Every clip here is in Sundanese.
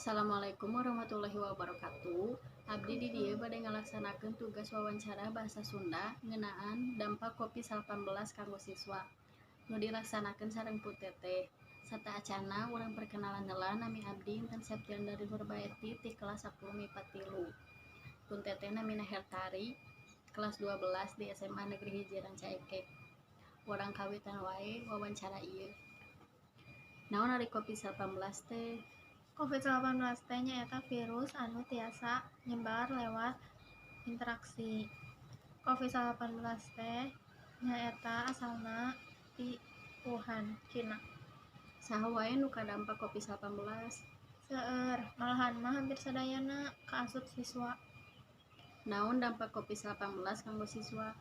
Assalamualaikum warahmatullahi wabarakatuh. Abdi di dieu bade ngalaksanakeun tugas wawancara bahasa Sunda ngeunaan dampak Covid-19 kanggo siswa nu dilaksanakeun sareng Pu Teteh. Sateuacanna urang perkenalan heula, nami abdi Intan Septiandari Nurbaeti ti kelas 10 MIPA 3. Pun Teteh namina Hertari, kelas 12 di SMA Negeri 1 Rancaekek. Urang kawitan wae wawancara ieu. Naon ari Covid-19 teh? Covid-19 teh nyaeta virus anu tiasa nyebar lewat interaksi. Covid-19 teh nyaeta asalna ti Wuhan, Cina. Saha wae nu kadampak Covid-19? Seueur, malahan mah hampir sadayana kaasup siswa. Naon dampak Covid-19 kanggo siswa?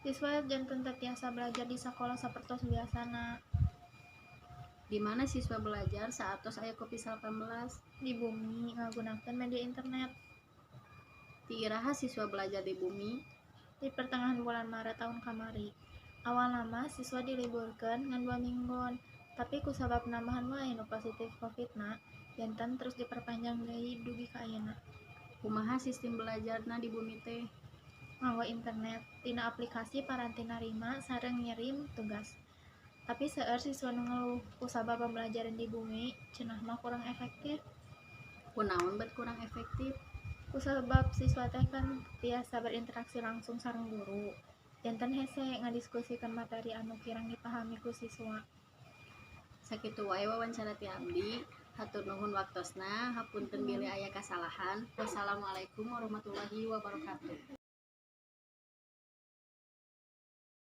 Siswa janten teu tiasa belajar di sakola sapertos biasana. Di mana siswa belajar saatos aya Covid-19? Di bumi, ngagunakeun media internet. Ti iraha siswa belajar di bumi? Di pertengahan bulan Maret tahun kamari. Awalna mah siswa diliburkeun ngan 2 minggon, tapi kusabab nambahan wae nu positif Covidna, janten terus diperpanjang deui dugi ka ayeuna. Kumaha sistem belajarna di bumi teh? Nganggo internet, tina aplikasi paranti narima sareng ngirim tugas. Tapi seueur siswa nu ngeluh kusabab pembelajaran di bumi cenah mah kurang efektif. Kunaon bet kurang efektif? Kusabab siswa teh kan tiasa berinteraksi langsung sareng guru. Janten hese ngadiskusikeun materi anu kirang dipahami ku siswa. Sakitu wae wawancara ti abdi. Hatur nuhun waktosna, hapunten bilih aya kasalahan. Wassalamualaikum warahmatullahi wabarakatuh.